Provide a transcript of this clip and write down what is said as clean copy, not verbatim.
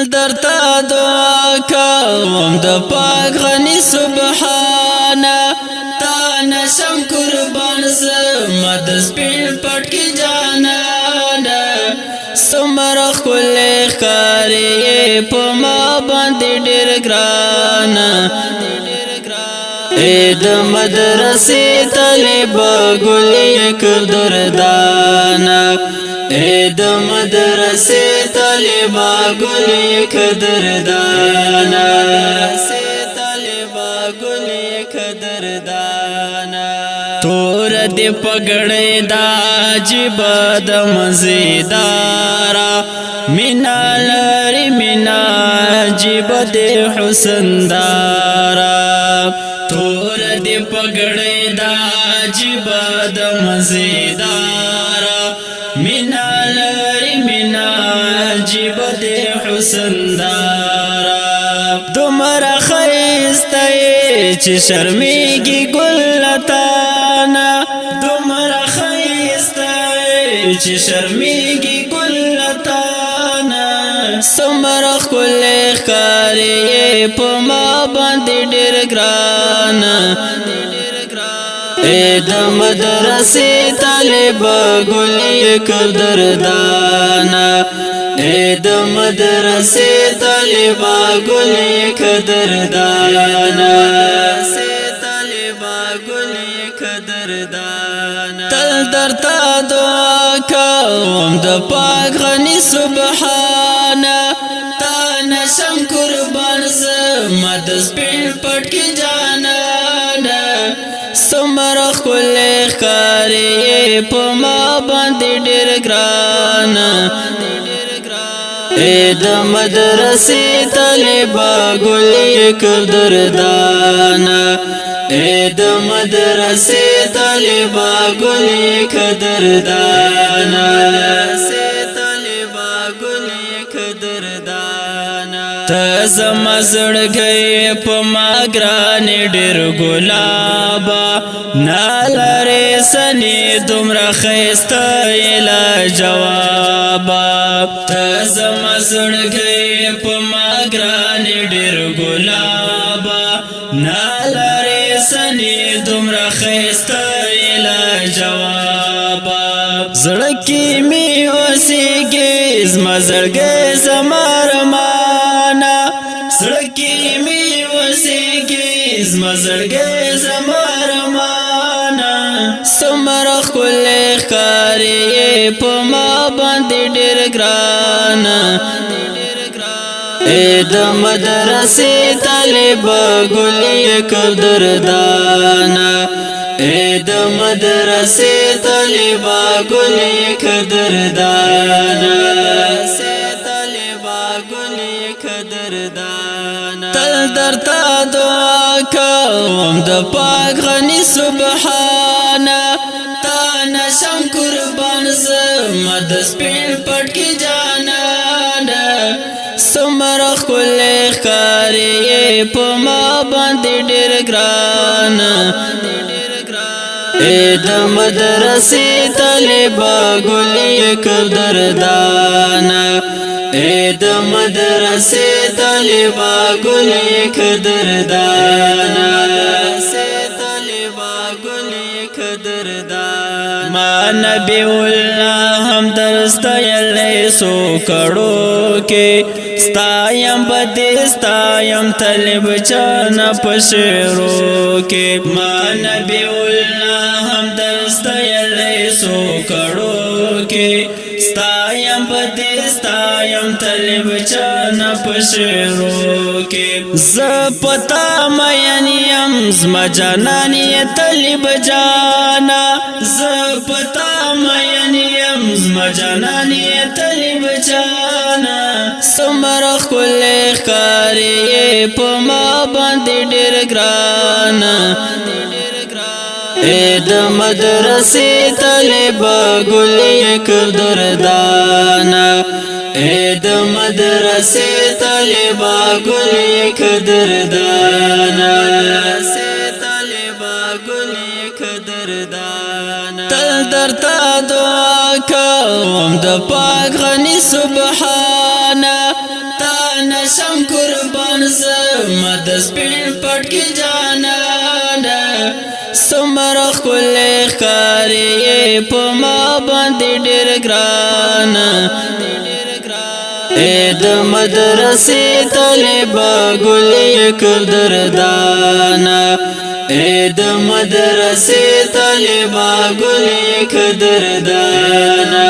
تل درته دعا کوم د پاک غنی سبحانه، تا نشم قربان زما د سپین پټکی جانانه. څومره ښکلی ښکارې په ما باندې ډېر ګرانه، اے د مدرسې طالب ګلې قدردانه، اے د مدرسې طالب ګلې قدردانه، طالب ګلې قدردانه. تور دې پګړې دا عجیب د مزیدارا، مینا لري مینا عجیب د حسن دارا. تور دې پګړې دا عجیب د مزیدارا، مینا لري مینا عجیب د حسن دارا. دومره ښایسته چې شرمېږي ګل لتانا، دومره ښایسته چې شرمېږي ګل لتانا. څومره ښکلی ښکارې په ما باندې ډېر ګرانه، اے د مدرسې طالب ګلې قدردانه، اے د مدرسې طالب ګلې قدردانه، طالب ګلې قدردانه. تل درته دعا کوم د پاک غنی سبحانه، تا نشم قربان زما د سپین پټکی جانانه. څومره ښکلی ښکارې په ما باندې ډېر ګرانه، اے د مدرسې طالب ګلې قدردانه، اے د مدرسې طالب ګلې قدردانه، طالب ګلې قدردانه. ته زما زړګی په ما ګران ډېر ګلابا، نالرې سنې دومره ښایسته لا جوابا. ته زما زړګی په ما ګران ډېر ګلابا، نالرې سنې دومره ښایسته لا جوابا. زړه کې مې اوسېږي زما زړګی زما رمانه، زړه کې مې اوسېږي زما زړګی زما رمانه. څومره ښکلی ښکارې په ما باندې ډېر ګرانه، اے د مدرسې طالب ګلې قدردانه، اے د مدرسې طالب ګلې قدردانه، طالب ګلې قدردانه. تل درته دعا کوم د پاک غنی سبحانه، تا نشم قربان زما د سپین پټکی جانانه. څومره ښکلی ښکارې په ما باندې ډېر ګرانه، اے د مدرسې طالب ګلې قدردانه، اے د مدرسې طالب ګلې قدردانه، طالب ګلې قدردانه. ما نبی الله هم درسته یلې سو کړو کې، ستایم بدی ستایم طالب چانه پشیرو کې. ما نبی الله هم درسته یلې سو کړو کې، ستایم بدی ستایم طالب چانه پشیرو کې. ز پتا مین یم زما جانان یې طالب جانا، ز پتا مین یم زما جانان یې طالب جانا. څومره ښکلی ښکارې په ما باندې ډېر ګرانه، اے د مدرسې طالب ګلې قدردانه، اے د مدرسې طالب ګلې قدردانه، طالب ګلې قدردانه. تل درته دعا کوم د پاک غنی سبحانه، تا زما د سپین پټکی جانانه، څومره ښکلی ښکارې په ما باندې ډېر ګران. اے د مدرسې طالبا ګلې قدردانا، اے د مدرسې طالبا ګلې قدردانا۔